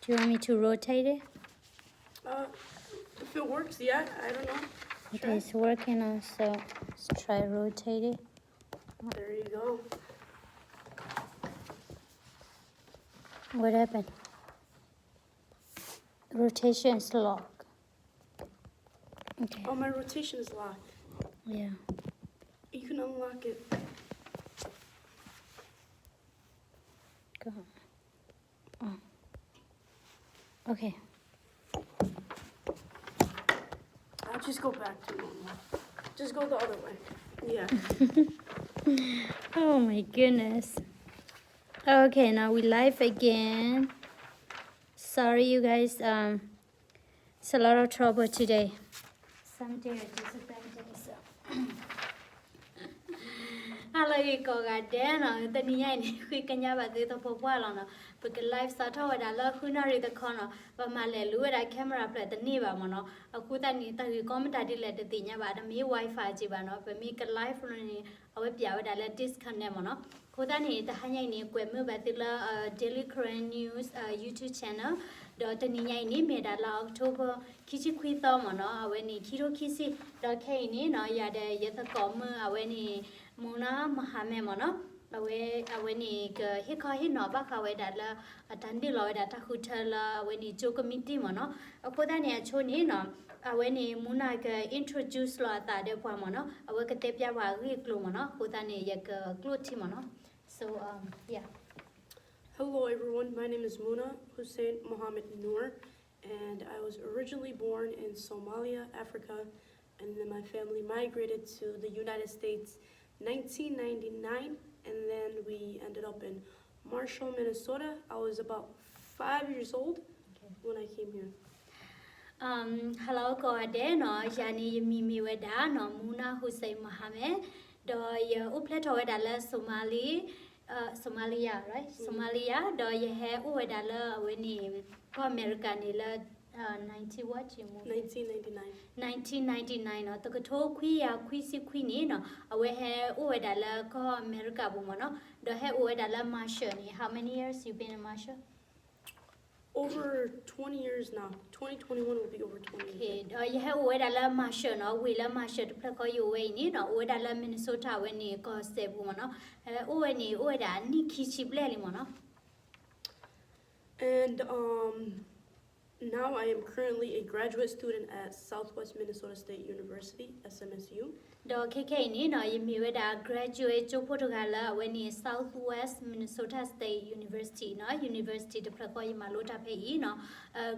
Do you want me to rotate it? Uh, if it works, yeah, I don't know. Okay, it's working now, so let's try rotate it. There you go. What happened? Rotation is locked. Okay. Oh, my rotation is locked. Yeah. You can unlock it. Go on. Oh. Okay. I'll just go back to normal. Just go the other way. Yeah. Oh my goodness. Okay, now we live again. Sorry, you guys. Um, it's a lot of trouble today. Some day are just a bad day, so. Hello, ကိးဂၤဒဲးနီၤ, တနံၤညါအံၤန့ၣ် ဃ့ကညးဘၣ်သုသပှၢ်ပှၢ်လီၤနီၤ. ပက live စးထီၣ်ဝဲဒၣ်လၢဃုနၣ်ရံၣ်တခီနီၤ, ပမၤလဲၤလူၤဝဲဒၣ် camera ဖျၢၣ်တန့ၢ်ဘၣ်မ့ၢ်နီၤ. အဃိသတးန့ၣ် တၢ်ဂ့ၢ်ကီမတၤဒ်လဲၣ်တသ့ၣ်ညါဘၣ်, တမ့ၢ် Wi-Fi က့ဘၣ်နီၤ. ပမ့ၢ်က live န့ၣ် အဝဲပျးဝဲဒၣ်လၢ disconnect မ့ၢ်နီၤ. အဃိသတးန့ၣ် တဟါညါအံၤန့ၣ် ကွဲးမုာ်ဘၣ်သုလၢ Daily Karen News YouTube channel, ဒီးတနံၤညါအံၤန့ၣ် မ့ၢ်ဒၣ်လၢ October ခံဆံခွံသီမ့ၢ်နီၤ, အဝဲန့ၣ် ခံထိခံဆံ, ဒီးခဲအံၤန့ၣ်နီၤ ယၤဒီးယသကိးမုၣ်အဝဲန့ၣ် Muna Mohammed မ့ၢ်နီၤ, အဝဲ အဝဲန့ၣ် ကဟ့ၣ်ခီဟ့ၣ်နီၤဘၣ်ဃးဝဲဒၣ်လၢ အတၢ်နုာ်လီၤဝဲဒၣ်တၢ်ဃုထၢလၢအဝဲန့ၣ် ကၠိကမံးတံာ်မ့ၢ်နီၤ. အဃိသတးန့ၣ် အဆိန့ၣ်နီၤ အဝဲန့ၣ် Muna က introduce လီၤအသးဒီးပှၤမ့ၢ်နီၤ, အဝဲကတဲပျးပှၤအဂ့ၢ်အကျိၤမ့ၢ်နီၤ. အဃိသတးန့ၣ် ယကကျိၣ်ထံမ့ၢ်နီၤ. So, um, yeah. Hello, everyone. My name is Muna Hussein Mohammed Noor, and I was originally born in Somalia, Africa, and then my family migrated to the United States nineteen ninety-nine, and then we ended up in Marshall, Minnesota. I was about five years old when I came here. Um, hello ကိးဂၤဒဲးနီၤ, ယၤန့ၣ်ယမံၤမ့ၢ်ဝဲဒၣ်နီၤ Muna Hussein Mohammed, ဒီးယအိၣ်ဖျဲၣ်ထီၣ်ဝဲဒၣ်လၢ Somali, uh, Somalia, right? Somalia, ဒီးယဟဲအိၣ်ဝဲဒၣ်လၢအဝဲန့ၣ် ကီၢ်အမဲရကၤန့ၣ်လၢ uh, nineteen what ယမူ nineteen ninety-nine. nineteen ninety-nine နီၤ, တကထိခွံကယၤခွံဆံခွံန့ၣ်နီၤ, အဝဲဟဲအိၣ်ဝဲဒၣ်လၢကီၢ်အမဲရကၤပူၤမ့ၢ်နီၤ, ဒီးဟဲအိၣ်ဝဲဒၣ်လၢ Marshall န့ၣ်. How many years you been in Marshall? Over twenty years now. Twenty twenty-one will be over twenty years. ဒီးယဟဲအိၣ်ဝဲဒၣ်လၢ Marshall နီၤ, ဝ့ၢ်လၢ Marshall တဖျၢၣ်ဃီယအိၣ်ဝဲအံၤန့ၣ်နီၤ, အိၣ်ဝဲဒၣ်လၢ Minnesota အဝဲန့ၣ် ကီၢ်စဲၣ်ပူၤမ့ၢ်နီၤ, အိၣ်ဝဲန့ၣ် အိၣ်ဝဲဒၣ်နံၣ်ခံဆံဘျဲၣ်လံမ့ၢ်နီၤ. And um, now I am currently a graduate student at Southwest Minnesota State University, S M S U. ဒီးခဲခဲအံၤန့ၣ်နီၤ, ယမ့ၢ်ဝဲဒၣ် graduate ကၠိဖိတဂၤလၢအဝဲန့ၣ် Southwest Minnesota State University နီၤ, university တဖျၢၣ်ဃီယမၤလိတၢ်ဖဲအံၤနီၤ.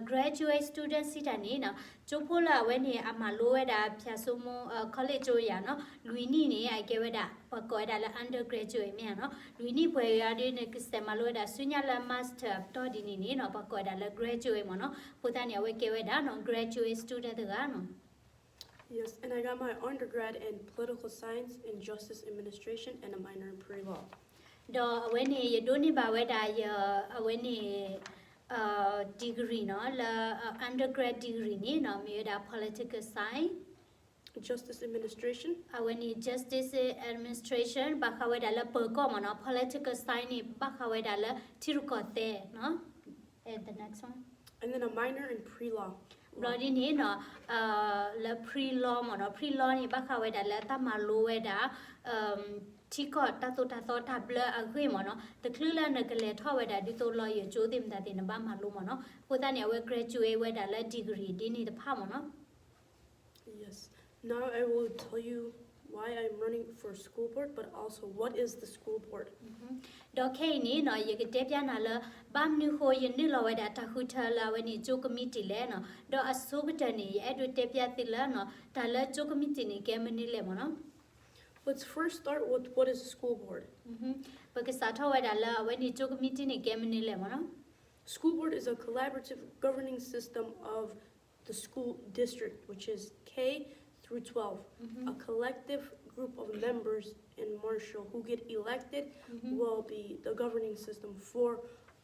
Graduate student စံးတၢ်န့ၣ်နီၤ, ကၠိဖိလၢအဝဲန့ၣ် အမၤလိဝဲဒၣ် ဖၠၣ်စိမိ college ကၠိယၤနီၤ, လွံၢ်နံၣ်န့ၣ် အကဲဝဲဒၣ် ပှၤကိးဝဲဒၣ်လၢ undergraduate မ့ၢ်ဧါနီၤ, လွံၢ်နံၣ်ပှဲၤဂၤဒီးန့ၣ် ကစဲးမၤလိဝဲဒၣ်ဆူညါလၢ master ပတီၢ်ဒ်န့ၣ်န့ၣ်နီၤ, ပှၤကိးဝဲဒၣ်လၢ graduate မ့ၢ်နီၤ. အဃိသတးန့ၣ် အဝဲကဲဝဲဒၣ်နီၤ graduate student တဂၤနီၤ. Yes, and I got my undergrad in political science and justice administration and a minor in pre-law. ဒီးအဝဲန့ၣ် ယဒိးန့ၢ်ဘၣ်ဝဲဒၣ်ယ အဝဲန့ၣ် degree နီၤ, လၢ undergrad degree န့ၣ်နီၤ, မ့ၢ်ဝဲဒၣ် political science, justice administration, အဝဲန့ၣ် justice administration ဘၣ်ဃးဝဲဒၣ်လၢပၢၤကီၢ်မ့ၢ်နီၤ, political science န့ၣ် ဘၣ်ဃးဝဲဒၣ်လၢထံရူၢ်ကီၢ်သဲးနီၤ. The next one. And then a minor in pre-law. ဘျီဒ်န့ၣ်နီၤ, လၢ pre-law မ့ၢ်နီၤ, pre-law န့ၣ် ဘၣ်ဃးဝဲဒၣ်လၢတၢ်မၤလိဝဲဒၣ် ထံကီၢ်တၢ်သိၣ်တၢ်သီတၢ်ဘျၢအဂ့ၢ်မ့ၢ်နီၤ, တချုးလၢနကလဲၤထီၣ်ဝဲဒၣ်ဒ်သိး lawyer ကၠိသ့ၣ်မတၤသ့ၣ် နဘၣ်မၤလိမ့ၢ်နီၤ. အဃိသတးန့ၣ် အဝဲ graduate ဝဲဒၣ်လၢ degree ဒ်န့ၣ်တဖၣ်မ့ၢ်နီၤ. Yes. Now I will tell you why I'm running for school board, but also what is the school board. ဒီးခဲအံၤန့ၣ်နီၤ, ယကတဲပျးနၤလၢ ဘၣ်မနုၤဃိယနုာ်လီၤဝဲဒၣ်တၢ်ဃုထၢလၢအဝဲန့ၣ် ကၠိကမံးတံာ်လဲၣ်နီၤ, ဒီးအဆိကတၢၢ်န့ၣ် ယအဲၣ်ဒိးတဲပျးသုလၢနီၤ, တၢ်လၢကၠိကမံးတံာ်န့ၣ် ကဲမနုၤလဲၣ်မ့ၢ်နီၤ. Let's first start with what is a school board. ပကစးထီၣ်ဝဲဒၣ်လၢအဝဲန့ၣ် ကၠိကမံးတံာ်န့ၣ် ကဲမနုၤလဲၣ်မ့ၢ်နီၤ. School board is a collaborative governing system of the school district, which is K through twelve. A collective group of members in Marshall who get elected will be the governing system for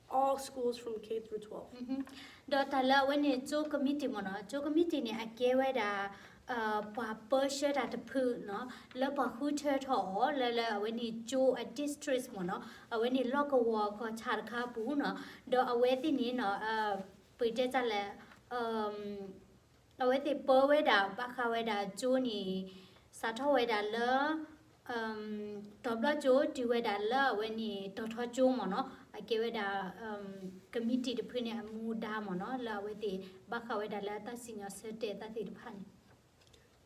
all schools from K through twelve. ဒီးတၢ်လၢအဝဲန့ၣ်ကၠိကမံးတံာ်မ့ၢ်နီၤ, ကၠိကမံးတံာ်န့ၣ် အကဲဝဲဒၣ် ပှၤပၢဆှၢတၢ်တဖုနီၤ, လၢပှၤဃုထၢထီၣ်အီၤလၢလၢအဝဲန့ၣ်ကၠိအ district မ့ၢ်နီၤ, အဝဲန့ၣ်လီၢ်ကဝီၤကီၢ်ဆၣ်တခါအပူၤနီၤ, ဒီးအဝဲသ့ၣ်န့ၣ်နီၤ ပတဲတၢ်လဲၣ် အဝဲသ့ၣ်ပၢဝဲဒၣ် ဘၣ်ဃးဝဲဒၣ်ကၠိန့ၣ် စးထီၣ်ဝဲဒၣ်လၢ တီၤဘျီကၠိ တုၤဝဲဒၣ်လၢအဝဲန့ၣ် တီၤထီကၠိမ့ၢ်နီၤ, အကဲဝဲဒၣ် ကမံးတံာ်တဖုန့ၣ် အမူဒါမ့ၢ်နီၤ, လၢအဝဲသ့ၣ်ဘၣ်ဃးဝဲဒၣ်လၢတၢ်စံၣ်ညီၣ်ဆၢတဲာ်တၢ်သ့ၣ်တဖၣ်န့ၣ်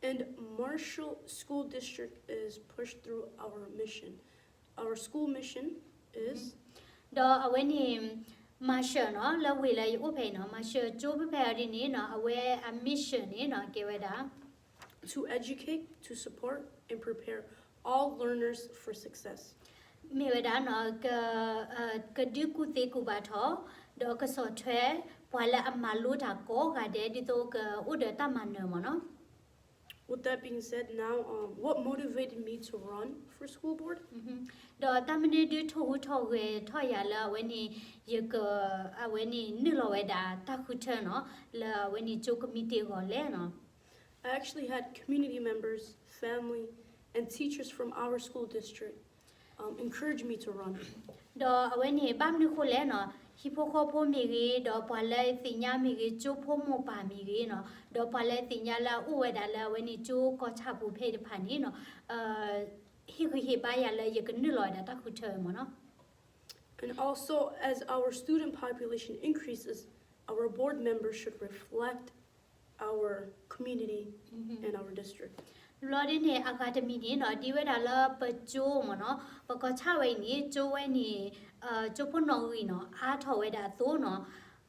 And Marshall School District is pushed through our mission. Our school mission is ဒီးအဝဲန့ၣ် Marshall နီၤ, လၢဝ့ၢ်လၢယအိၣ်ဖဲအံၤနီၤ, Marshall ကၠိဖဲဖဲအံၤဒ်န့ၣ်နီၤ, အဝဲအ mission န့ၣ်နီၤ ကဲဝဲဒၣ် to educate, to support, and prepare all learners for success. မ့ၢ်ဝဲဒၣ်နီၤ ကဒုးကူၣ်သ့ကူၣ်ဘၣ်ထီၣ် ဒီးကဆီၣ်ထွဲ ပှၤလၢအမၤလိတၢ်ကိးဂၤဒဲး ဒ်သိးကအိၣ်ဒီးတၢ်မၤနၢၤမ့ၢ်နီၤ. With that being said, now, um, what motivated me to run for school board? ဒီးတၢ်မနုၤဒုးထိၣ်ဟူးထီၣ်ဂဲၤထီၣ်ယၤလၢအဝဲန့ၣ် ယက အဝဲန့ၣ်နုာ်လီၤဝဲဒၣ်တၢ်ဃုထၢနီၤ လၢအဝဲန့ၣ်ကၠိကမံးတံာ်အဂီၢ်လဲၣ်နီၤ. I actually had community members, family, and teachers from our school district, um, encourage me to run. ဒီးအဝဲန့ၣ်ဘၣ်မနုၤဃိလဲၣ်နီၤ, ဟံၣ်ဖိဃီဖိမ့ၢ်ဂ့ၤ, ဒီးပှၤလၢသ့ၣ်ညါမ့ၢ်ဂ့ၤ, ကၠိဖိမိၢ်ပၢ်မ့ၢ်ဂ့ၤနီၤ, ဒီးပှၤလၢသ့ၣ်ညါလၢအအိၣ်ဝဲဒၣ်လၢအဝဲန့ၣ်ကၠိကီၢ်ဆၣ်ပူၤဖဲအံၤတဖၣ်န့ၣ်နီၤ, ဟ့ၣ်ဂံၢ်ဟ့ၣ်ဘါယၤလၢယကနုာ်လီၤဝဲဒၣ်တၢ်ဃုထၢမ့ၢ်နီၤ. And also, as our student population increases, our board members should reflect our community and our district. ဘျီဒ်န့ၣ် အဂၤတမံၤန့ၣ်နီၤ ဒ်ဝဲဒၣ်လၢပကၠိမ့ၢ်နီၤ, ပကီၢ်ဆၣ်ဝဲအံၤန့ၣ် ကၠိဝဲန့ၣ် ကၠိဖိနီၣ်ဂံၢ်နီၤ အါထီၣ်ဝဲဒၣ်အသိးနီ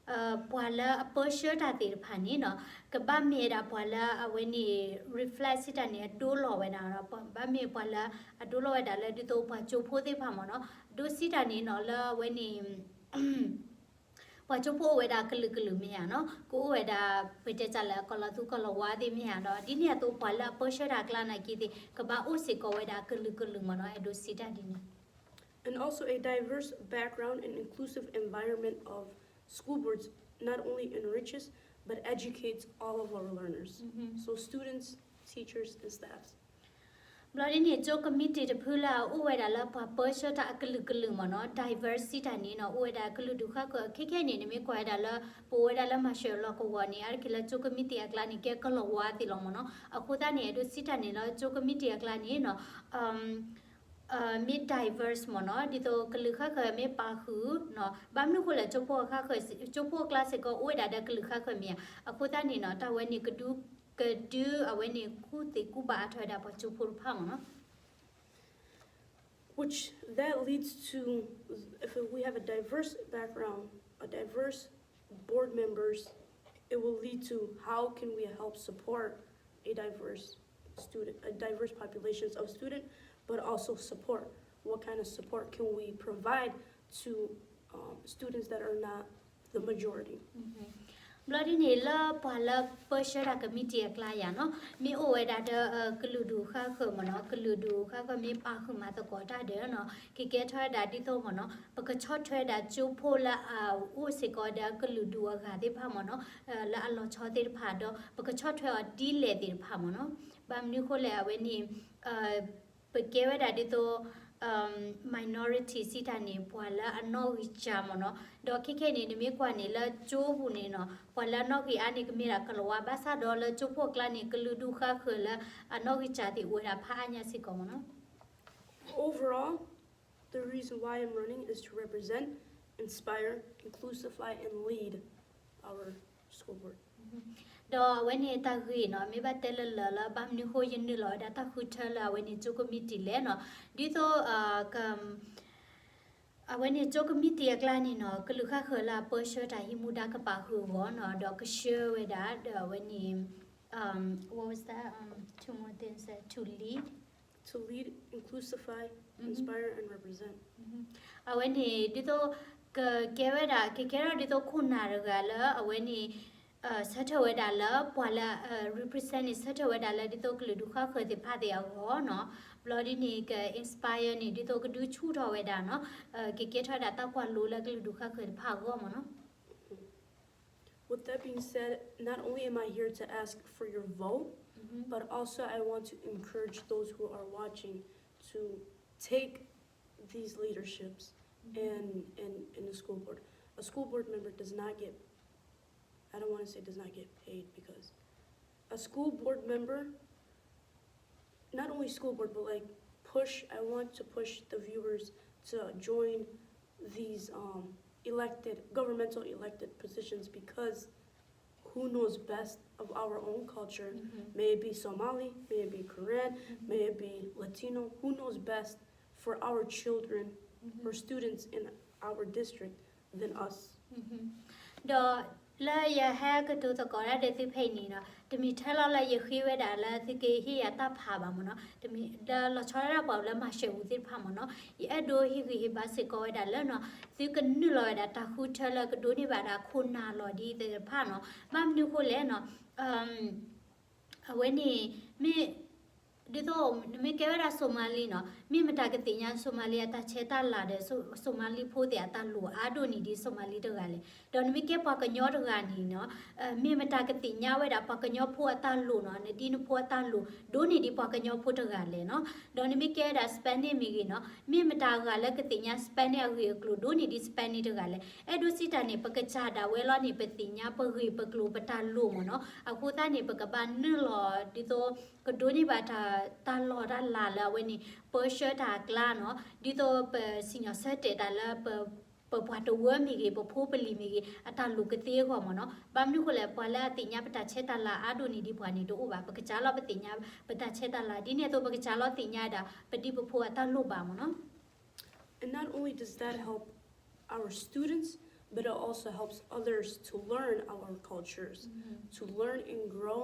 ၤ, ပှၤလၢအပၢဆှၢတၢ်သ့ၣ်တဖၣ်န့ၣ်နီၤ ကဘၣ်မ့ၢ်ဝဲဒၣ်ပှၤလၢအဝဲန့ၣ် reflect စံးတၢ်န့ၣ် အဒိလီၤဝဲဒၣ်နီၤ, ဘၣ်မ့ၢ်ပှၤလၢအဒိလီၤဝဲဒၣ်လၢဒ်သိးပှၤကၠိဖိသ့ၣ်တဖၣ်မ့ၢ်နီၤ, ဒိစံးတၢ်န့ၣ်နီၤ လၢအဝဲန့ၣ် ပှၤကၠိဖိအိၣ်ဝဲဒၣ်ကလုာ်ကလုာ်မ့ၢ်ဧါနီၤ, ကအိၣ်ဝဲဒၣ် ပတဲတၢ်လၢကီၢ်လီၤသူကီၢ်လီၤဝါသ့ၣ်မ့ၢ်ဧါဒီး ဒ်န့ၣ်အသိးပှၤလၢအပၢဆှၢတၢ်အကျါနာ်က့သ့ၣ် ကဘၣ်အိၣ်စ့ၢ်ကီးဝဲဒၣ်ကလုာ်ကလုာ်မ့ၢ်နီၤ, အဲၣ်ဒိးစံးတၢ်ဒ်န့ၣ် And also a diverse background and inclusive environment of school boards not only enriches but educates all of our learners. So students, teachers, and staffs. ဘျီဒ်န့ၣ် ကၠိကမံးတံာ်တဖုလၢအအိၣ်ဝဲဒၣ်လၢပှၤပၢဆှၢတၢ်အကလုာ်ကလုာ်မ့ၢ်နီၤ, diversity တၢ်န့ၣ်နီၤ အိၣ်ဝဲဒၣ်ကလုာ်ဒူၣ်ဃၣ်ဃၢၤ ခဲခဲန့ၣ် နမ့ၢ်ကွၢ်ဝဲဒၣ်လၢ ပအိၣ်ဝဲဒၣ်လၢ Marshall လီၢ်ကဝီၤန့ၣ် အါတက့ၢ်လၢကၠိကမံးတံာ်အကျါန့ၣ် ကဲကီၢ်လီၤဝါသ့ၣ်လီၤမ့ၢ်နီၤ, အဃိသတးန့ၣ် အဲၣ်ဒိးစံးတၢ်န့ၣ်လၢကၠိကမံးတံာ်အကျါန့ၣ်နီၤ မ့ၢ် diverse မ့ၢ်နီၤ, ဒ်သိးကလုာ်ဃၣ်ဃၢၤမ့ၢ်ပာ်ဃုာ်နီၤ, ဘၣ်မနုၤအဃိလဲၣ် ကၠိဖိအကျါစ့ၢ်ကီး အိၣ်ဝဲဒၣ်ဒီးကလုာ်ဃၣ်ဃၢၤမ့ၢ်ဧါ, အဃိသတးန့ၣ်နီၤ တၢ်ဝဲန့ၣ် ကဒုးအဝဲန့ၣ် ကူၣ်သ့ကူၣ်ဘၣ်အါထီၣ်ဝဲဒၣ်ပှၤကၠိဖိတဖၣ်မ့ၢ်နီၤ. Which that leads to, if we have a diverse background, a diverse board members, it will lead to how can we help support a diverse student, a diverse populations of student, but also support. What kind of support can we provide to, um, students that are not the majority? ဘျီဒ်န့ၣ်လၢပှၤလၢပၢဆှၢတၢ်ကမံးတံာ်အကျါယၤနီၤ, မ့ၢ်အိၣ်ဝဲဒၣ်ဒီး ကလုာ်ဒူၣ်ဃၣ်ဃၢၤမ့ၢ်နီၤ, ကလုာ်ဒူၣ်ဃၣ်ဃၢၤမ့ၢ်ပာ်ဃုာ်မၤသကိးတၢ်ဒီးနီၤ, ကကဲထီၣ်ဝဲဒၣ်ဒ်သိးမ့ၢ်နီၤ, ပကဆီၣ်ထွဲဒၣ်ကၠိဖိလၢအအိၣ်စ့ၢ်ကီးဒီးကလုာ်ဒူၣ်အဂၤသ့ၣ်တဖၣ်မ့ၢ်နီၤ, လၢအလီၤဆီသ့ၣ်တဖၣ်ဒီး ပကဆီၣ်ထွဲအီၤဒ်လဲၣ်သ့ၣ်တဖၣ်မ့ၢ်နီၤ, ဘၣ်မနုၤဃိလဲၣ် အဝဲန့ၣ် ပကဲဝဲဒၣ်ဒ်သိး minority စံးတၢ်န့ၣ် ပှၤလၢအနီၣ်ဂံၢ်စၢ်မ့ၢ်နီၤ, ဒီးခဲခဲန့ၣ် နမ့ၢ်ကွၢ်န့ၣ်လၢကၠိပူၤန့ၣ်နီၤ, ပှၤလၢအနီၣ်ဂံၢ်အါန့ၣ် ကမ့ၢ်ဒၣ်ကီၢ်လီၤဝါ ဘၣ်ဆၣ်ဒီးလၢကၠိဖိအကျါန့ၣ် ကလုာ်ဒူၣ်ဃၣ်ဃၢၤလၢအနီၣ်ဂံၢ်စၢ်သ့ၣ်အိၣ်ဝဲဒၣ်ဖးအါညါစ့ၢ်ကီးမ့ၢ်နီၤ. Overall, the reason why I'm running is to represent, inspire, inclusify, and lead our school board. ဒီးအဝဲန့ၣ်တၢ်ဂ့ၢ်နီၤ မ့ၢ်ဘၣ်တဲလၢလၢာ်လၢ ဘၣ်မနုၤဃိယနုာ်လီၤဝဲဒၣ်တၢ်ဃုထၢလၢအဝဲန့ၣ်ကၠိကမံးတံာ်လဲၣ်နီၤ, ဒ်သိး အဝဲန့ၣ်ကၠိကမံးတံာ်အကျါန့ၣ်နီၤ ကလုာ်ဃၣ်ဃၢၤလၢအပၢဆှၢတၢ်ဟံးမူဒါကပာ်ဃုာ်အဂီၢ်နီၤ, ဒီးကဆှၢဝဲဒၣ် ဒီးအဝဲန့ၣ် what was that? Um, two more things, uh, to lead. To lead, inclusify, inspire, and represent. အဝဲန့ၣ် ဒ်သိး ကကဲဝဲဒၣ် ကကဲထီၣ်ဒ်သိးခိၣ်နၢ်တဂၤလၢ အဝဲန့ၣ် ဆၢထၢၣ်ဝဲဒၣ်လၢ ပှၤလၢ represent န့ၣ် ဆၢထၢၣ်ဝဲဒၣ်လၢ ဒ်သိးကလုာ်ဒူၣ်ဃၣ်ဃၢၤသ့ၣ်တဖၣ်သ့ၣ်အဂီၢ်နီၤ. ဘျီဒ်န့ၣ် က inspire န့ၣ် ဒ်သိးကဒုးဆူၣ်ထီၣ်ဝဲဒၣ်နီၤ, ကကဲထီၣ်ဝဲဒၣ်တၢ်ကွၢ်လိလၢကလုာ်ဒူၣ်ဃၣ်ဃၢၤတဖၣ်အဂီၢ်မ့ၢ်နီၤ. With that being said, not only am I here to ask for your vote, but also I want to encourage those who are watching to take these leaderships in, in, in the school board. A school board member does not get, I don't want to say does not get paid because a school board member, not only school board, but like push, I want to push the viewers to join these um, elected, governmental elected positions because who knows best of our own culture? May it be Somali, may it be Karen, may it be Latino, who knows best for our children or students in our district than us? ဒီးလၢယဟဲကတိၤသကိးတၢ်ဒီးသုဖဲအံၤန့ၣ်ဒီး တမ့ၢ်ထဲလီၤလၢယဃ့ဝဲဒၣ်လၢသုကဟ့ၣ်ယၤတၢ်ဖးဘၣ်မ့ၢ်နီၤ, တမ့ၢ်ဒီးလီၤဆီဒၣ်တၢ်ပှၤလၢမၤစၢၤပူၤသ့ၣ်တဖၣ်မ့ၢ်နီၤ, ယအဲၣ်ဒိးဟ့ၣ်ဂံၢ်ဟ့ၣ်ဘါစ့ၢ်ကီးဝဲဒၣ်လၢနီၤ, သုကနုာ်လီၤဝဲဒၣ်တၢ်ဃုထၢလၢကဒိးန့ၢ်ဘၣ်ဒၣ်ခိၣ်နၢ်လီၤဒ်သ့ၣ်တဖၣ်နီၤ, ဘၣ်မနုၤဃိလဲၣ်နီၤ, အဝဲန့ၣ် မ့ၢ် ဒ်သိး နမ့ၢ်ကဲဝဲဒၣ် Somali နီၤ, မ့ၢ်မတၤကသ့ၣ်ညါ Somali အတၢ်ဆဲးတၢ်လၤဒီး Somaliဖိသ့ၣ်အတၢ်လိၣ်အါဒိၣ်န့ၢ်ဒံး Somali တဂၤလဲၣ်. ဒီးနမ့ၢ်ကဲပှၤကညီတဂၤန့ၣ်နီၤ, မ့ၢ်မတၤကသ့ၣ်ညါဝဲဒၣ်ပှၤကညီဖိအတၢ်လိၣ်နီၤ, နဒ်နဖိအတၢ်လိၣ်ဒိၣ်န့ၢ်ဒံးပှၤကညီဖိတဂၤလဲၣ်နီၤ. ဒီးနမ့ၢ်ကဲဝဲဒၣ် Spanish မ့ၢ်ဂ့ၤနီၤ, မ့ၢ်မတၤဂၤလၢကသ့ၣ်ညါ Spanish အဂ့ၢ်အကျိၤဒိၣ်န့ၢ်ဒံး Spanish တဂၤလဲၣ်. အဲၣ်ဒိးစံးတၢ်န့ၣ် ပကစၢ်ဒၣ်ဝဲလီၤန့ၣ် ပသ့ၣ်ညါပဂ့ၢ်ပကျိၤပတၢ်လိၣ်မ့ၢ်နီၤ. အဃိသတးန့ၣ် ပကဘၣ်နုာ်လီၤဒ်သိး ကဒိးန့ၢ်ဘၣ်တၢ်လီၢ်တၢ်လၤလၢအဝဲန့ၣ် ပၢဆှၢတၢ်အကျါနီၤ, ဒ်သိးပစံၣ်ညီၣ်ဆၢတဲာ်တၢ်လၢ ပပှၤတဝၢမ့ၢ်ဂ့ၤ ပဖိပလံၤမ့ၢ်ဂ့ၤ အတၢ်လိၣ်ကသ့အဂီၢ်မ့ၢ်နီၤ. ဘၣ်မနုၤဃိလဲၣ် ပှၤလၢအသ့ၣ်ညါပတၢ်ဆဲးတၢ်လၤအါဒိၣ်န့ၢ်ဒံးပှၤန့ၣ်တအိၣ်ဘၣ်. ပကစၢ်လီၤပသ့ၣ်ညါပတၢ်ဆဲးတၢ်လၤ ဒ်န့ၣ်အသိး ပကစၢ်လီၤသ့ၣ်ညါဒၣ် ပဒံပဖိအတၢ်လိၣ်ဘၣ်မ့ၢ်နီၤ. And not only does that help our students, but it also helps others to learn our cultures, to learn and grow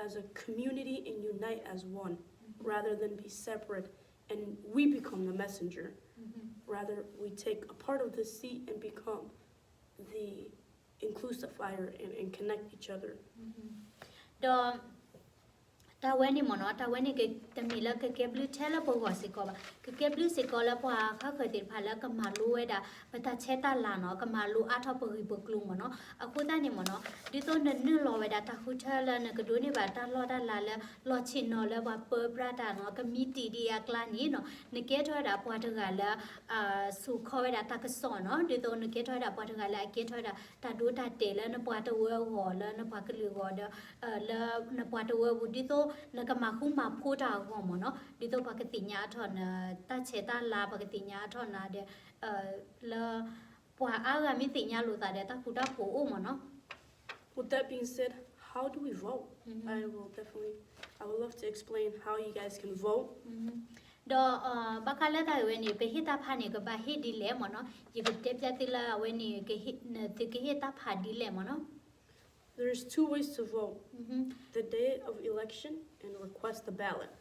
as a community and unite as one, rather than be separate and we become the messenger. Rather, we take a part of the sea and become the inclusifier and, and connect each other. ဒီး တၢ်ဝဲန့ၣ်မ့ၢ်နီၤ, တၢ်ဝဲန့ၣ် တမ့ၢ်လၢကကဲဘျုးထဲလၢပဂီၢ်စ့ၢ်ကီးဘၣ်, ကကဲဘျုးစ့ၢ်ကီးလၢပှၤဃၣ်ဃၢၤသ့ၣ်တဖၣ်လၢကမၤလိဝဲဒၣ် ပတၢ်ဆဲးတၢ်လၤနီၤ, ကမၤလိအါထီၣ်ပဂ့ၢ်ပကျိၤမ့ၢ်နီၤ. အဃိသတးန့ၣ်မ့ၢ်နီၤ, ဒ်သိးနနုာ်လီၤဝဲဒၣ်တၢ်ဃုထၢလၢနကဒိးန့ၢ်ဘၣ်တၢ်လီၢ်တၢ်လၤလၢ လီၢ်ဆ့ၣ်နီၤလၢပှၤပၢပြးတၢ်နီၤ, ကမံးတံာ်ဒံးအကျါန့ၣ်နီၤ, နကဲထီၣ်ဝဲဒၣ်ပှၤတဂၤလၢ စူးခီဝဲဒၣ်တၢ်ကစီၣ်နီၤ, ဒ်သိးနကဲထီၣ်ဝဲဒၣ်ပှၤတဂၤလၢအကဲထီၣ်ဝဲဒၣ် တၢ်ဒိတၢ်တဲာ်လၢနပှၤတဝၢအဂီၢ် လၢနပှၤကလုာ်အဂီၢ်ဒီး လၢနပှၤတဝၢပူၤ ဒ်သိးနကမၤဃူမၤဖိးတၢ်အဂီၢ်မ့ၢ်နီၤ, ဒ်သိးပှၤကသ့ၣ်ညါအါထီၣ်နတၢ်ဆဲးတၢ်လၤ ပှၤကသ့ၣ်ညါအါထီၣ်နၤဒီး လၢ ပှၤအါဂၤမ့ၢ်သ့ၣ်ညါလိာ်သးဒီးတၢ်ဃူတၢ်ဖိးအိၣ်မ့ၢ်နီၤ. With that being said, how do we vote? I will definitely, I would love to explain how you guys can vote. ဒီး ဘၣ်ဃးလၢတၢ်ဂ့ၢ်ဝဲန့ၣ် ပဟ့ၣ်တၢ်ဖးန့ၣ် ကဘၣ်ဟ့ၣ်ဒ်လဲၣ်မ့ၢ်နီၤ, ယကတဲပျးသုလၢအဝဲန့ၣ် သုကဟ့ၣ်တၢ်ဖးဒ်လဲၣ်မ့ၢ်နီၤ. There's two ways to vote. The day of election and request the ballot.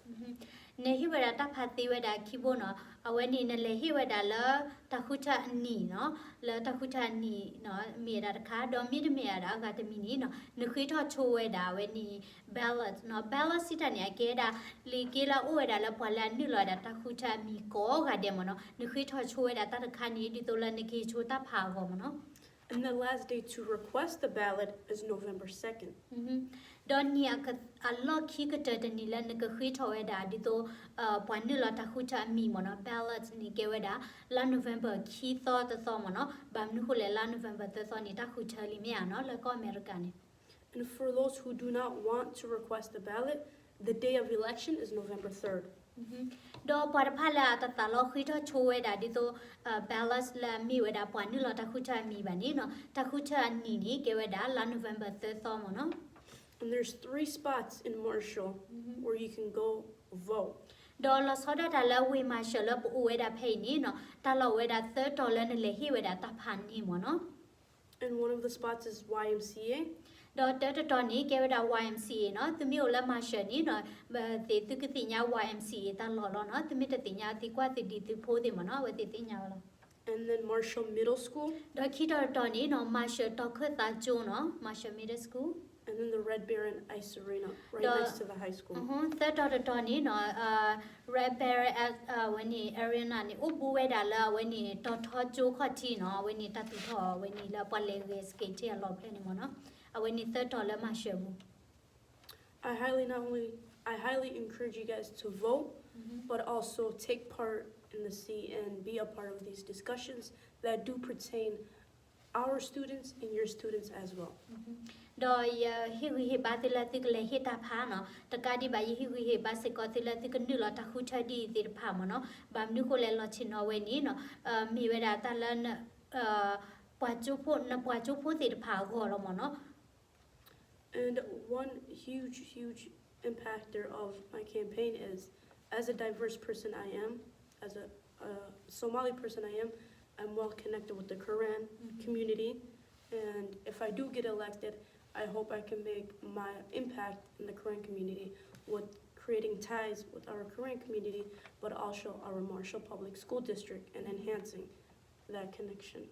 နဟ့ၣ်ဝဲဒၣ်တၢ်ဖးသ့ဝဲဒၣ်ခံဘိနီၤ, အဝဲန့ၣ်နလဲၤဟ့ၣ်ဝဲဒၣ်လၢတၢ်ဃုထၢအနံၤနီၤ, လၢတၢ်ဃုထၢအနံၤနီၤ မ့ၢ်ဒၣ်တခါ, ဒီးမ့တမ့ၢ်ဒၣ်အဂၤတမံၤန့ၣ်နီၤ နဃ့ထီၣ်ဆိဝဲဒၣ်အဝဲန့ၣ် ballot နီၤ. Ballot စံးတၢ်န့ၣ် အကဲဒၣ် လံာ်က့လၢအအိၣ်ဝဲဒၣ်လၢပှၤလၢအနုာ်လီၤဝဲဒၣ်တၢ်ဃုထၢအမံၤကိးဂၤဒဲးမ့ၢ်နီၤ, နဃ့ထီၣ်ဆိဝဲဒၣ်တၢ်တခါန့ၣ် ဒ်သိးလၢနကဟ့ၣ်ဆိတၢ်ဖးအဂီၢ်မ့ၢ်နီၤ. And the last day to request the ballot is November second. ဒီးနံၣ်အလီၢ်ခံကတၢၢ်တနံၤလၢနကဃ့ထီၣ်ဝဲဒၣ် ဒ်သိး ပှၤနုာ်လီၤတၢ်ဃုထၢအမံၤမ့ၢ်နီၤ, ballot န့ၣ်ကဲဝဲဒၣ် လါ November ခံသီတသီမ့ၢ်နီၤ. ဘၣ်မနုၤဃိလဲၣ် လါ November သၢသီန့ၣ် တၢ်ဃုထၢလံမ့ၢ်ဧါနီၤ လၢကီၢ်အမဲရကၤန့ၣ်. And for those who do not want to request the ballot, the day of election is November third. ဒီးပှၤတဖၣ်လၢအတသးလီဃ့ထီၣ်ဆိဝဲဒၣ် ဒ်သိး ballot လၢအမ့ၢ်ဝဲဒၣ်ပှၤနုာ်လီၤတၢ်ဃုထၢအမံၤဘၣ်န့ၣ်နီၤ, တၢ်ဃုထၢအနံၤန့ၣ် ကဲဝဲဒၣ်လါ November သၢသီမ့ၢ်နီၤ. And there's three spots in Marshall where you can go vote. ဒီးလီၤဆီဒၣ်တၢ်လၢဝ့ၢ် Marshall လၢပအိၣ်ဝဲဒၣ်ဖဲအံၤန့ၣ်နီၤ, တၢ်လီၢ်အိၣ်ဝဲဒၣ်သၢတီၤလၢနလဲၤဟ့ၣ်ဝဲဒၣ်တၢ်ဖးန့ၣ်မ့ၢ်နီၤ. And one of the spots is Y M C A. ဒီးတၢတတီၤန့ၣ် ကဲဝဲဒၣ် Y M C A နီၤ. သုမ့ၢ်အိၣ်လၢ Marshall န့ၣ်နီၤ, သုကသ့ၣ်ညါ Y M C A တၢ်လီၢ်လီၤနီၤ. သုမ့ၢ်တသ့ၣ်ညါ သုကွၢ်သုဒံးသုဖိသ့ၣ်မ့ၢ်နီၤ, အဝဲသ့ၣ်သ့ၣ်ညါဝဲလီၤ. And then Marshall Middle School. ဒီးခံတီၤတတီၤန့ၣ်နီၤ, Marshall တီၤခၢၣ်သးကၠိနီၤ, Marshall Middle School. in the Red Baron Ice Arena, right next to the high school. သၢတီၤတတီၤန့ၣ်နီၤ, Red Baron အဝဲန့ၣ် Arena န့ၣ် အိၣ်ဘူးဝဲဒၣ်လၢအဝဲန့ၣ် တီၤထီကၠိခီၣ်ထံးနီၤ, အဝဲန့ၣ်တၢ်သူၣ်ထီၣ်အဝဲန့ၣ်လၢပှၤလဲၤဂဲၤ skating အလီၢ်ဖျၢၣ်န့ၣ်မ့ၢ်နီၤ, အဝဲန့ၣ်သၢတီၤလၢမၤရှၢပူၤ I highly not only I highly encourage you guys to vote, but also take part in the C and be a part of these discussions that do pertain our students and your students as well. ဒီးယဟ့ၣ်ဂံၢ်ဟ့ၣ်ဘါသုလၢသုကလဲၤဟ့ၣ်တၢ်ဖးနီၤ, တကးဒံးဘၣ် ယဟ့ၣ်ဂံၢ်ဟ့ၣ်ဘါစ့ၢ်ကီးသုလၢသုကနုာ်လီၤတၢ်ဃုထၢဒ်အံၤသ့ၣ်တဖၣ်မ့ၢ်နီၤ, ဘၣ်မနုၤဃိလဲၣ်လီၤဆ့ၣ်နီၤဝဲန့ၣ်နီၤ, မ့ၢ်ဝဲဒၣ်တၢ်လၢ ပှၤကၠိဖိ နပှၤကၠိဖိသ့ၣ်တဖၣ်အဂီၢ်လီၤမ့ၢ်နီၤ. And one huge, huge impactor of my campaign is, as a diverse person I am, as a, a Somali person I am, I'm well connected with the Karen community. And if I do get elected, I hope I can make my impact in the Karen community with creating ties with our Karen community, but also our Marshall Public School District and enhancing that connection.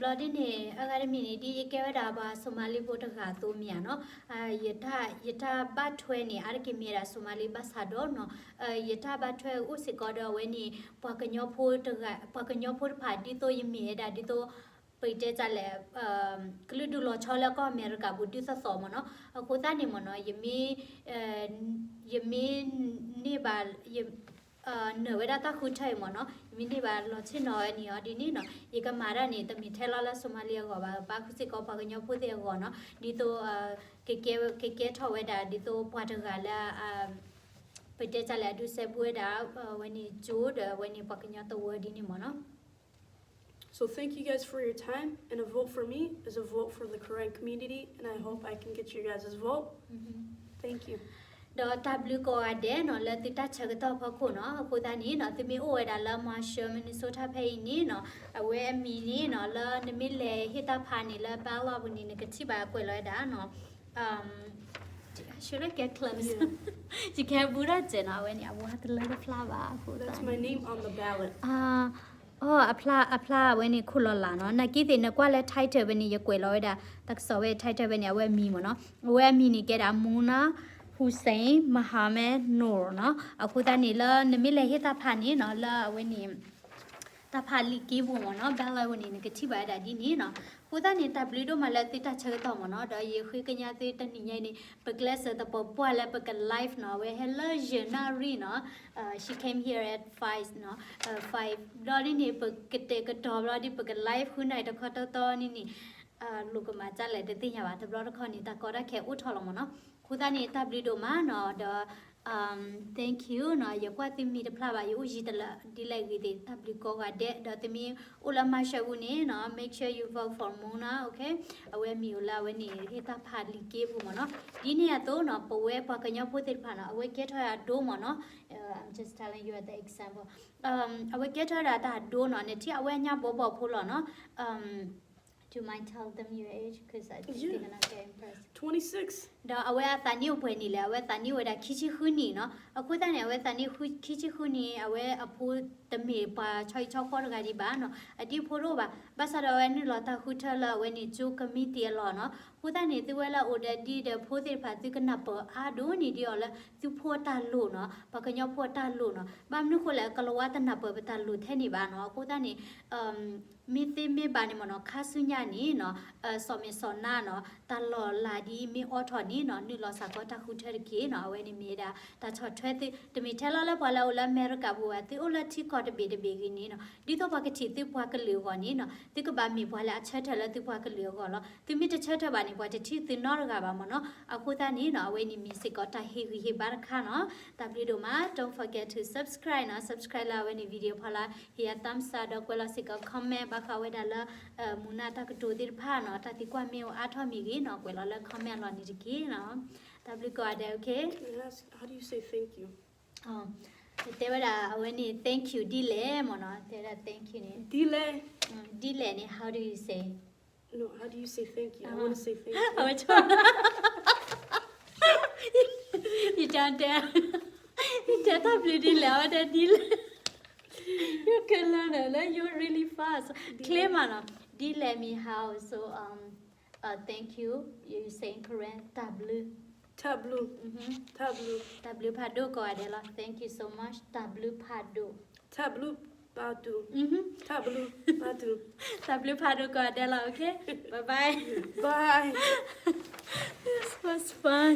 ဘျီဒ်န့ၣ် အဂၤတမံၤန့ၣ် ဒ်ယကဲဝဲဒၣ်ပှၤ Somali ဖိတဂၤအသိးမ့ၢ်ဧါနီၤ, ယတၢ်ဘၣ်ထွဲန့ၣ် အါတက့ၢ်မ့ၢ်ဝဲဒၣ် Somali ဘၣ်ဆၣ်ဒီးနီၤ, ယတၢ်ဘၣ်ထွဲအိၣ်စ့ၢ်ကီးဒီးအဝဲန့ၣ် ပှၤကညီဖိတဂၤ ပှၤကညီဖိတဖၣ် ဒ်သိးယမ့ၢ်ဝဲဒၣ်ဒ်သိး ပတဲတၢ်လဲၣ် ကလုာ်ဒူၣ်လီၤဆီလၢကီၢ်အမဲရကၤပူၤဒ်သိးသိးမ့ၢ်နီၤ, အဃိသတးန့ၣ်မ့ၢ်နီၤ ယမ့ၢ် ယမ့ၢ်န့ၢ်ဘၣ် နၢ်ဝဲဒၣ်တၢ်ဃုထၢအံၤမ့ၢ်နီၤ, ယမ့ၢ်န့ၢ်ဘၣ်လီၤဆ့ၣ်နီၤဝဲန့ၣ်အီၤဒ်န့ၣ်နီၤ, ယကမၤတၢ်န့ၣ် တမ့ၢ်ထဲလီၤလၢ Somali အဂီၢ်ဘၣ်, ဘၣ်ဃုာ်စ့ၢ်ကီးပှၤကညီဖိသ့ၣ်အဂီၢ်နီၤ, ဒ်သိး ကကဲ ကကဲထီၣ်ဝဲဒၣ်ဒ်သိးပှၤတဂၤလၢ ပတဲတၢ်လဲၣ် အဒုးစဲဘူးဝဲဒၣ် အဝဲန့ၣ်ကၠိဒီးအဝဲန့ၣ်ပှၤကညီသဝီဒ်န့ၣ်မ့ၢ်နီၤ. So thank you guys for your time, and a vote for me is a vote for the Karen community, and I hope I can get your guys' vote. Thank you. ဒီးတၢ်ဘျုးကိးဂၤဒဲးနီၤ လၢသုတၢ်ဆၢကတီၢ်ဖီခိၣ်နီၤ, အဃိသတးန့ၣ်နီၤ သုမ့ၢ်အိၣ်ဝဲဒၣ်လၢ Marshall Minnesota ဖဲအံၤန့ၣ်နီၤ, အဝဲအမံၤန့ၣ်နီၤ လၢနမ့ၢ်လဲၤဟ့ၣ်တၢ်ဖးန့ၣ် လၢ ballot ပူၤန့ၣ် နကထံၣ်ဘၣ်ကွဲးလီၤဝဲဒၣ်နီၤ Should I get close? ယကဟဲဘူးဒၣ်စဲးနီၤ, အဝဲန့ၣ် အဝဲတလၢတဖျါဘၣ်အဃိ That's my name on the ballot. အဖျါ အဖျါအဝဲန့ၣ်ခိၣ်လီၤလးနီၤ, နာ်က့သ့ၣ်နကွၢ်လၢ title ဖဲန့ၣ် ယကွဲးလီၤဝဲဒၣ် တၢ်ကစီၣ်ဝဲ title ဖဲန့ၣ် အဝဲအမံၤမ့ၢ်နီၤ, အဝဲအမံၤန့ၣ်ကဲဒၣ် Muna Hussain Mohammed Noor နီၤ, အဃိသတးန့ၣ်လၢနမ့ၢ်လဲၤဟ့ၣ်တၢ်ဖးန့ၣ်နီၤ လၢအဝဲန့ၣ် တၢ်ဖးလံာ်က့ပူၤမ့ၢ်နီၤ ballot ဝဲန့ၣ် နကထံၣ်ဘၣ်ဝဲဒၣ်ဒ်န့ၣ်နီၤ, အဃိသတးန့ၣ် တၢ်ဘျုးဒိၣ်မးလၢသုတၢ်ဆၢကတီၢ်မ့ၢ်နီၤ, ဒီးယဃ့ကညးသုတနံၤညါအံၤန့ၣ် ပကျဲးစၢးသပှၢ်ပှၢ်လၢပက live နီၤ, အဝဲဟဲလၢ ယနၣ်ရံၣ်နီၤ, she came here at five နီၤ, five ဘျီဒ်န့ၣ် ပကတဲာ်ကတီၤဘျီဒ် ပက live ဃုနၣ်တခီတီတီန့ၣ်န့ၣ် လိၣ်ကမၤတၢ်လဲၣ်တသ့ၣ်ညါဘၣ်, တဘျီတခီန့ၣ် တၢ်ကီတၢ်ခဲအိၣ်ထီၣ်လီၤမ့ၢ်နီၤ, အဃိသတးန့ၣ် တၢ်ဘျုးဒိၣ်မးနီၤ, ဒီး thank you နီၤ, ယကွၢ်သုမံၤတဖျါဘၣ်, ယအိၣ်ယံၤတလၢဒ်လဲၣ်ဂ့ၤသ့ၣ် တၢ်ဘျုးကိးဂၤဒဲး, ဒီးသုမ့ၢ်အိၣ်လၢ Marshall ပူၤန့ၣ်နီၤ, make sure you vote for Muna, okay? အဝဲမံၤအိၣ်လၢအဝဲန့ၣ် ဟ့ၣ်တၢ်ဖးလံာ်က့ပူၤမ့ၢ်နီၤ, ဒ်န့ၣ်အသိးနီၤ, ပဝဲပှၤကညီဖိသ့ၣ်တဖၣ်နီၤ, အဝဲကဲထီၣ်ဒၣ်ဒိမ့ၢ်နီၤ, I'm just telling you as the example, အဝဲကဲထီၣ်ဒၣ်တၢ်ဒိနီၤ, နထံၣ်အဝဲညါဘီဘီဖိလီၤနီၤ, do you mind tell them your age? Because I think they're gonna get impressed. Twenty-six. ဒီးအဝဲအသးနံၣ်အိၣ်ပှဲၤနံၣ်လဲၣ်, အဝဲသးနံၣ်အိၣ်ဝဲဒၣ်ခံဆံဃုနံၣ်နီၤ, အဃိသတးန့ၣ် အဝဲသးနံၣ်ခံဆံဃုနံၣ်, အဝဲအဖိတမ့ၢ်ပှၤဆီဟံၣ်ဆီဃီတဂၤဒံးဘၣ်နီၤ, အဒံၣ်ဖိတအိၣ်ဘၣ်, ဘၣ်ဆၣ်ဒီးအဝဲနုာ်လီၤတၢ်ဃုထၢလၢအဝဲန့ၣ်ကၠိ committee အလီၢ်နီၤ, အဃိသတးန့ၣ် သုဝဲလၢအအိၣ်ဒီးဒံဒီးဖိသ့ၣ်တဖၣ် သုကနၢ်ပၢၢ်အါဒိၣ်န့ၢ်ဒံးအီၤလၢ သုဖိအတၢ်လိၣ်နီၤ, ပှၤကညီဖိအတၢ်လိၣ်နီၤ, ဘၣ်မနုၤဃိလဲၣ် ကလၤဝါတနၢ်ပၢၢ်ပတၢ်လိၣ်ထဲန့ၣ်ဘၣ်နီၤ, အဃိသတးန့ၣ် မ့ၢ်သ့မ့ၢ်ဘၣ်န့ၣ်မ့ၢ်နီၤ, ခါဆူညါန့ၣ်နီၤ, စီၤမ့ၢ်စီၤနါနီၤ, တၢ်လီၢ်လၤဒ်အံၤမ့ၢ်အိးထီၣ်န့ၣ်နီၤ, နုာ်လီၤစ့ၢ်ကီးတၢ်ဃုထၢတက့ၢ်နီၤ, အဝဲန့ၣ်မ့ၢ်ဝဲဒၣ် တၢ်ဆီၣ်ထွဲသု, တမ့ၢ်ထဲလီၤလၢပှၤလၢအအိၣ်လၢအမဲရကၤပူၤဘၣ်, သုအိၣ်လၢထံကီၢ်တဘ့ၣ်တဘ့ၣ်ဂ့ၤန့ၣ်နီၤ, ဒ်သိးပှၤကထံၣ်သုပှၤကလုာ်အဂီၢ်န့ၣ်နီၤ, သုကဘၣ်မ့ၢ်ပှၤလၢအဆၢထၢၣ်လၢသုပှၤကလုာ်အဂီၢ်လီၤ, သုမ့ၢ်တဆၢထၢၣ်ဘၣ်န့ၣ် ပှၤတထံၣ်သုနီတဂၤဘၣ်မ့ၢ်နီၤ, အဃိသတးန့ၣ်နီၤ, အဝဲန့ၣ်မ့ၢ်စ့ၢ်ကီးတၢ်ဟ့ၣ်ဂံၢ်ဟ့ၣ်ဘါတခါနီၤ, တၢ်ဘျုးဒိၣ်မး, don't forget to subscribe နီၤ, subscribe လၢအဝဲန့ၣ် video ဖီလာ် ဟ့ၣ်ယၤ thumbs up ဒီးကွဲးလီၤစ့ၢ်ကီး comment ဘၣ်ဃးဝဲဒၣ်လၢ မူနၢ်တၢ်ကတိၤသ့ၣ်တဖၣ်နီၤ, တၢ်သံကွၢ်မ့ၢ်အိၣ်အါထီၣ်မ့ၢ်ဂ့ၤနီၤ, ကွဲးလီၤလၢ comment အလီၢ်န့ၣ်တက့ၢ်နီၤ, တၢ်ဘျုးကိးဂၤဒဲး, okay? Can I ask, how do you say thank you? တဲဝဲဒၣ်အဝဲန့ၣ် thank you ဒ်လဲၣ်မ့ၢ်နီၤ, တဲဝဲဒၣ် thank you န့ၣ် ဒ်လဲၣ်, ဒ်လဲၣ်န့ၣ် how do you say? No, how do you say thank you? I want to say thank you. အဝဲဆိ, ယတဲ, ယတဲတၢ်ဘျုးဒ်လဲၣ်, အဝဲတဲဒ်လဲၣ်, ယကလၢာ်န့ၣ်လၢ you're really fast, ချ့မးနီၤ, ဒ်လဲၣ် means how, so, um, Thank you, you say in Korean, တၢ်ဘျုး. တၢ်ဘျုး, တၢ်ဘျုး, တၢ်ဘျုးဖးဒိၣ်ကိးဂၤဒဲးလီၤ. Thank you so much, တၢ်ဘျုးဖးဒိၣ်. တၢ်ဘျုး, တၢ်ဘျုးဖးဒိၣ်ကိးဂၤဒဲးလီၤ. Okay, bye bye. Bye. This was fun.